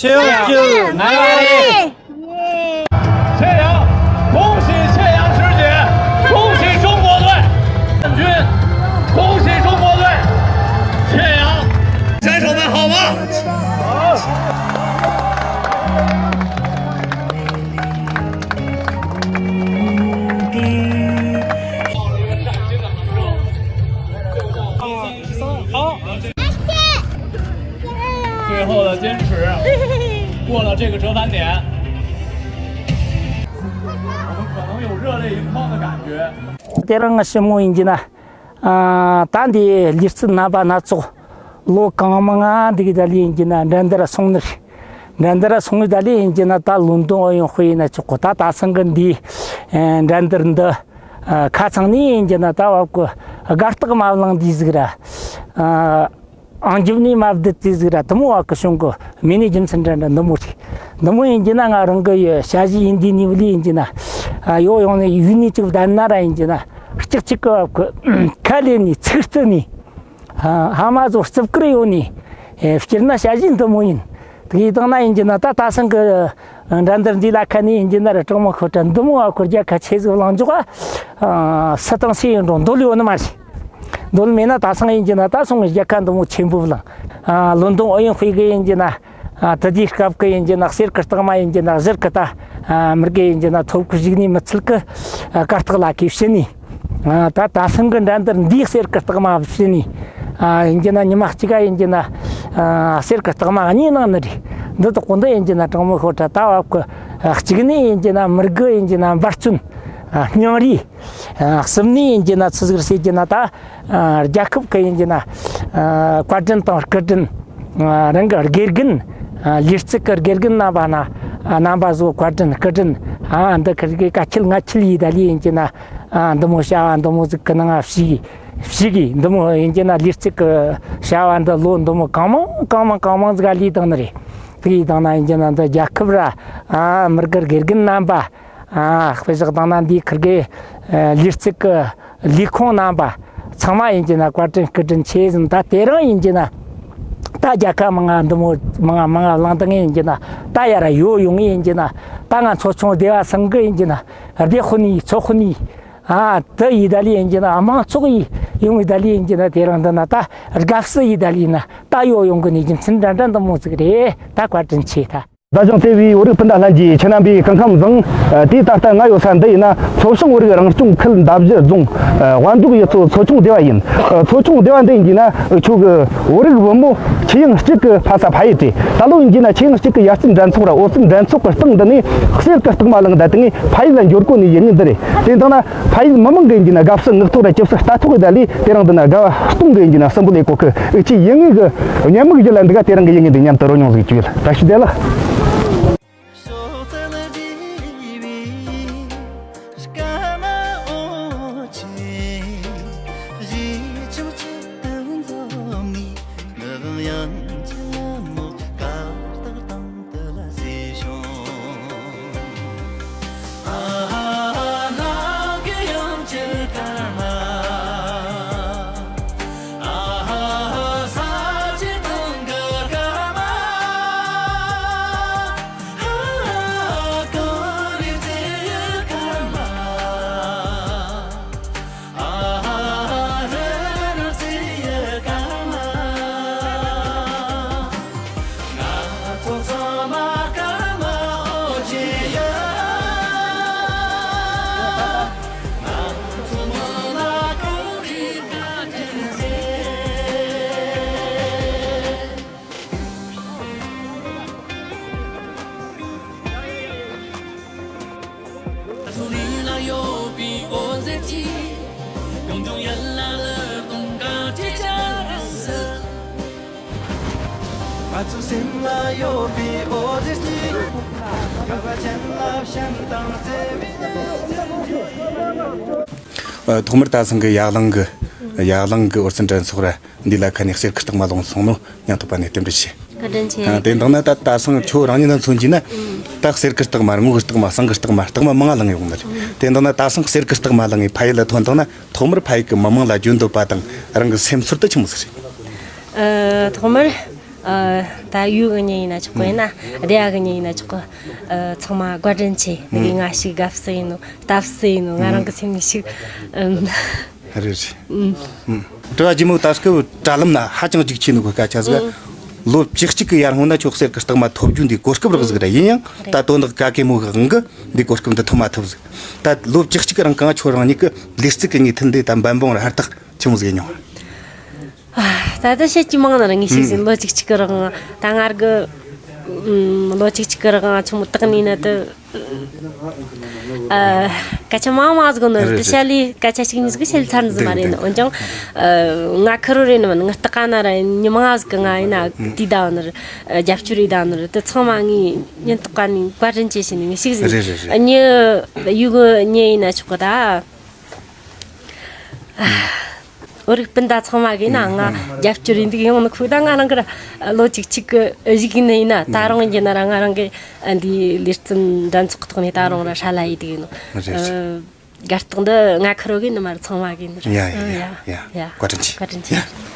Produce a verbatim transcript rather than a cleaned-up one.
ཆེ་ཡང་སྐྱིད་ང་ཡང་རེད། 谢谢，恭喜谢阳师姐，恭喜中国队冠军，恭喜中国队！谢阳，选手们好吗？好。好。 最后的坚持，过了这个折返点，我们可能有热泪盈眶的感觉。 དེ་རིང་ང་ཞི་མོ་ཡིན་གྱི་ན། ཨ། ད་འདི་ལི་རྩི་རྣམ་པ་སྣ་ཚོགས་ལོ་གང་མང་ང་འདི་གི་ད་ལི་ཡིན་གྱི་ན་འགྲན་བསྡུར་སོང་ནི་རེད། འགྲན་བསྡུར་སོང་ནི་ད་ལི་ཡིན་གྱི་ན་ད་ལོན་ཏོང་ཨོ་ཡོན་དཔེ་ཡིན་ན་ཆོག་གོ། ད་ད་སང་གི་འདི་འགྲན་བསྡུར་འདི་ཁ་ཚང་ནི་ཡིན་གྱི་ན་ད་བབ་གི་དགའ་རྟགས་མ་བླངས་འདི་ཟིག་ར། ཨ། ཨང་རྒྱབ་ནས་མ་བསྡད་དེ་ཟིག་ར་དུ་མོ་བ་གི་བྱུང་གི་མི་ནི་རྒྱུ་མཚན་འདྲ་འདྲ་འདི་མོ་རེད། འདི་མོ་ཡིན་གྱི་ན་ང་རང་གི་ཡི་ཞ་ཞི་ཡིན་དུས་ནས་བླི་ཡིན་གྱི་ན། ཨ། ཡོ་ཡོང་ནས་ཡུལ་ནས་ཅིག་བསྡད་ན་ར་ཡིན་གྱི་ན་སྐྱག་ཅིག་གི་བབ་གི་ཁ་ལེན་ནས་ཚིག་རྩི་ནས། ཨ། ཧ་མ་ཚོ་རྩིབ་ཀིར་ཡོང་ནས། ཨེ། སྤྱིར་ན་ཞ་ཞི་འདི་མོ་ཡིན། དེ་གི་དང་ན་ཡིན་གྱི་ན་ད་ད་སང་གི་འགྲན་བསྡུར་འདི་ལ་ཁ་ནས་ཡིན་གྱི་ན་ར་གྲོགས་མོ་ཁོ་ཏྲ་འདི་མོ་བ་ཁོ་རྒྱལ་ཁ་ཆེ་ཟིག་བླངས་འཇོག་ག་ཨ། སུ་དང་སུ་ཡིན་རུང་འདོད་ཡོད་ནི་མ་རེད། འདོད་མེད་ན་ད་སང་ཡིན་གྱི་ན་ད་སོང་རྒྱལ་ཁ་འདི་མོ་ཆེན་པོ་བླངས། ཨ། ལོན་ཏོང་ཨོ་ཡོན་དཔེ་གི་ཡིན་གྱི་ན། ཨ། དེ་དུས་སྐབས་གི་ཡིན་གྱི་ན་གསེར་གི་རྟགས་མ་ཡིན་གྱི་ན་གཞིར་གི་ད། ཨ། མི་རྒས་ཡིན་གྱི་ན་ཐོབ་གི་གཞུག་ནས་མི་ཚུལ་གི། ཨ། གར་སྟེགས་ལ་གི་ཕྱི་ནས། ཨ། ད་ད་སང་གི་འགྲན་བསྡུར་འདིའི་གསེར་གི་རྟགས་མ་ཕྱི་ནས། ཨ། ཡིན་གྱི་ན་ཉི་མ་གཅིག་ག་ཡིན་གྱི་ན། ཨ། གསེར་གི་རྟགས་མ་གཉིས་གནང་ནི་རེད། འདི་དག་གོ་འདི་ཡིན་གྱི་ན་གྲོགས་མོ་ཤོ་ཁྲ་ད་བབ་གི། ཨ། གཅིག་ནས་ཡིན་གྱི་ན་མི་རྒས་ཡིན་གྱི་ན་འབད་བརྩོན། ཨ། སྙིང་རུས། ཨ། གསུམ་ནས་ཡིན་གྱི་ན་ཚུ་ཟིག་རེད་ཟེར་གྱི་ན་ད། ཨ། རྒྱལ་ཁབ་ཀྱི་ཡིན་གྱི་ན། ཨ། བཀའ་དྲིན་དང་སྐུ་དྲིན། ཨ། རང་གི་དགེ་རྒན། ཨ། ལི་རྩེ་གི་དགེ་རྒན་རྣམ་པ་ན། ཨ། རྣམ་པ་ཚོ་བཀའ་དྲིན་སྐུ་དྲིན། ཨ། འདི་ཁིར་གི་ཀ་ཁྱིལ་ང་ཁྱིལ་ཡི་ད་ལི་ཡིན་གྱི་ན། ཨ། འདི་མོ་བྱ་བ་འདི་མོ་ཟིག་གི་ནང་ང་ཞུགས་ཞུགས་གི། འདི་མོ་ཡིན་གྱི་ན་ལི་རྩེ་གི་བྱ་བ་འདི་ལོ་འདི་མོ་གང་མང་གང་མང་གང་མང་ཟིག་ག་ལས་བཏང་ནི་རེད། དེ་ཡི་དང་ན་ཡིན་གྱི་ན་འདི་རྒྱལ་ཁབ་ར། ཨ། མི་རྒས་དགེ་རྒན་རྣམ་པ། ཨ། དཔེ་བཞག་བཏང་ན་འདི་ཁིར་གི། ཨ། ལི་རྩེ་གི་ལས་ཁུངས་རྣམ་པ་ཚང་མ་ཡིན་གྱི་ན་བཀའ་དྲིན་སྐུ་དྲིན་ཆེ་ཟིན། ད་དེ་རིང་ཡིན་གྱི་ན་ད་རྒྱལ་ཁ་མང་ང་འདི་མོ་མང་ང་མང་ང་བླངས་བཏང་ཡིན་གྱི་ན་ད་ཡར་ཡོ་ཡོང་ཡིན་གྱི་ན་ད་ང་ཚོ་ཆུང་སྡེ་བ་སང་གི་ཡིན་གྱི་ན་སྡེ་ཁོ་ནི་ཚོ་ཁོ་ནི། ཨ། དེ་ཡི་ད་ལི་ཡིན་གྱི་ན་དམངས་ཚོགས་ཡི་ཡོང་ཡི་ད་ལི་ཡིན་གྱི་ན་དེ་རིང་འདི་ན་ད་དགའ་བསུ་ཡི་ད་ལི་ན་ད་ཡོ་ཡོང་གི་ནི་རྒྱུ་མཚན་འདྲ་འདྲ་འདི་མོ་ཟིག་རེད། ད་བཀའ་དྲིན་ཆེ་ད། ད་ཅང་དེ་བའི་བོད་རིགས་སྤུན་ཟླ་ལྷན་རྒྱས་ཁྱེད་རྣམ་པས་སྐུ་ཁམས་བཟང་། དེ་ད་ལྟ་ང་ཡོད་ས་འདི་ཡིན་ན་མཚོ་བྱང་བོད་རིགས་རང་སྐྱོང་ཁུལ་འདབ་བཞི་རྫོང་དབང་འདུས་ཡུལ་ཚོ་མཚོ་ཆུང་སྡེ་བ་ཡིན། མཚོ་ཆུང་སྡེ་བ་འདི་ཡིན་གྱི་ན་ཁྱོད་ཀྱི་བོད་རིགས་བུ་མོ་ཁྱུ་ཡང་གཅིག་གི་ཕ་ས་ཕ་ཡུལ་ཏེ། ད་ལོ་ཡིན་གྱི་ན་ཁྱུ་ཡང་གཅིག་གི་ཡར་རྩེ་འགྲན་ཚོགས་ར་འོར་རྩེ་འགྲན་ཚོགས་ཀྱི་སྟེང་འདི་ནས་གསེར་གྱི་རྟགས་མ་བླངས་ད་དེ་ངས་ཕ་ཡུལ་ལ་འབྱོར་གོ་ནས་ཡིན་ངེས་འདི་རེད། དེ་འདང་ན་ཕ་ཡུལ་མི་མང་གི་ཡིན་གྱི་ན་དགའ་བསུ་ངག་ཐོག་ར་ཅིབ་སུ་ལྟ་ཐོག་གི་ད་ལས་དེ་རིང་འདི་ན་དགའ་བ་སྟོང་གི་ཡིན་གྱི་ན་སྲིན་པོ་ལས་གོ་ཁི་ཨི་ཆི་ཡིན་ངེས་གི་ཉམས་མིག་ཡིད་ལ་འདི་ག་དེ་རིང་གི་ཡིན་ངེས་འདི་མཉམ་དུ་རོ་མྱོང་ཟིག་ཅུ་ཡིན་ད་ཤི་དེ་ལ། ང་ཚོའི་སེམས་ལ་ཡོད་པའི་འོད་ཟེར་གྱིས། དགའ་བ་ཅན་ལ་བྱམས་དང་བརྩེ་བའི་གནས་ཐོག་མར་ད་སང་གི་ཡར་ལངས་གི་ཡར་ལངས་གི་འོར་རྩེ་འགྲན་ཚོགས་ར་འདི་ལ་ཁ་ནས་གསེར་གི་རྟགས་མ་ལོངས་སོང་ནོ་སྙིང་ཐག་པ་ནས་རྟེན་འབྲེལ་ཞུ། བཀའ་དྲིན་ཆེ། དེ་འདང་ན་ད་ད་སང་ཁྱོད་རང་ཉིད་ན་མཚོན་གྱིས་ན་ད་གསེར་གི་རྟགས་མ་དངུལ་གི་རྟགས་མ་ཟངས་གི་རྟགས་མ་རྟགས་མ་མང་ང་ལངས་ཡོང་ནི་རེད། དེ་འདང་ན་ད་སང་གསེར་གི་རྟགས་མ་ལངས་ངས་ཕ་ཡུལ་ལ་ཐོན་བཏང་ན་ཐོག་མར་ཕ་ཡུལ་གི་མི་མང་ལ་བརྗོད་འདོད་པ་དང་རང་གི་སེམས་ཚོར་དུ་ཆི་མོ་ཟིག་རེད། ཐོག་མར། ཨ། ད་ཡུལ་གི་མྱི་ཡིན་ན་ཆོག་གི་ཡིན་ན། སྡེ་བ་གི་མྱི་ཡིན་ན་ཆོག་གི། ཨ། ཚང་མ་བཀའ་དྲིན་ཆེ། འདི་གི་ང་ཞིག་དགའ་བསུ་ཡིན་ནོ། ལྟ་བསུ་ཡིན་ནོ། ང་རང་གི་སེམས་ནས་ཞིག་ཨམ། རེད་རེད། ཨམ། དྲི་བ་རྗེས་མོ། ད་སྐབས་དྲ་ལམ་ན་ཧ་ཅང་རྒྱུག་ཆེ་ནོ་གི་སྐད་ཆ་ཟིག་ལོ་བཅུ་གཅིག་གི་ཡར་སྔོན་ན་ཁྱོད་གསེར་གི་རྟགས་མ་ཐོབ་རྒྱུ་འདི་གོ་སྐབས་རག་ཟིག་ར། ཡིན་ཡང་ད་དོན་དག་ག་གེ་མོ་གི་དབང་གིས་འདི་གོ་སྐབས་འདི་ཐོབ་མ་ཐུབ་ཟིག་ད་ལོ་བཅུ་གཅིག་གི་རིང་གང་ཁྱོད་རང་ཉིད་ཀྱི་ལས་རྩིས་ཀྱི་ངོས་ཐད་འདི་ད་འབད་འབུངས་ར་ཧུར་ཐག་ཆི་མོ་ཟིག་མྱོང་། ཨ། ད་ལྟ་བཤད་ཀྱི་མང་ན་ར་ངས་ཤིག་ཟིན་ལོ་བཅུ་གཅིག་གི་རིང་ད་ངར་གི་ཨམ། ལོ་བཅུ་གཅིག་གི་རིང་ང་ཆུང་མོ་བཏགས་ནས་ན་དུ། ཨ། སྐད་ཆ་མང་མང་ཟིག་ནོ་རེད། དུ་བཤད་ལས་སྐད་ཆ་གཅིག་གཉིས་ཟིག་བཤད་ཚར་འཛི་མ་རེད་ནི། འོན་ཀྱང་ཨ། ང་ཁུར་རེད་ནི་མིན། ངར་བཏགས་ན་ར་མྱི་མང་ཟིག་གི་ང་ཡིན་ན་དུས་ད་ནི་རྒྱབ་སྐྱོར་རེད་ད་ནི་ར། དུ་ཚང་མ་ངས་ཉིན་ཐོག་ག་ནས་བཀའ་དྲིན་ཆེ་ཞེས་ནས་ངས་ཤིག་ཟིན། རེད་རེད་རེད། མྱི་ཡུལ་གི་མྱི་ཡིན་ན་ཆོག་གི་ད། བོད་རིགས་སྤུན་ཟླ་ཚང་མ་གིས་ན་ང་རྒྱབ་སྐྱོར་རེ་འདུག་ཡོང་ནི་ཁུག་ད་ང་རང་གི་ལོ་གཅིག་གཅིག་གི་གཞུག་ཡིན་ན་ཡིན་ན། ད་རུང་ཡིན་ན་ར་ང་རང་གི་འདི་ལས་རྩིས་འགྲན་ཚོགས་ཐོག་ནས་ད་རུང་ར་ཧྲ་ལ་ཡི་འདུག་ཡིན་ནོ། རེད། ཨ། དགའ་རྟགས་འདི་ང་ཁུར་གི་ནི་མར་ཚང་མ་གི་ནི་རེད། ཡ་ཡ་ཡ་ཡ། ཡ། བཀའ་དྲིན་ཆེ། བཀའ་དྲིན་ཆེ། ཡ།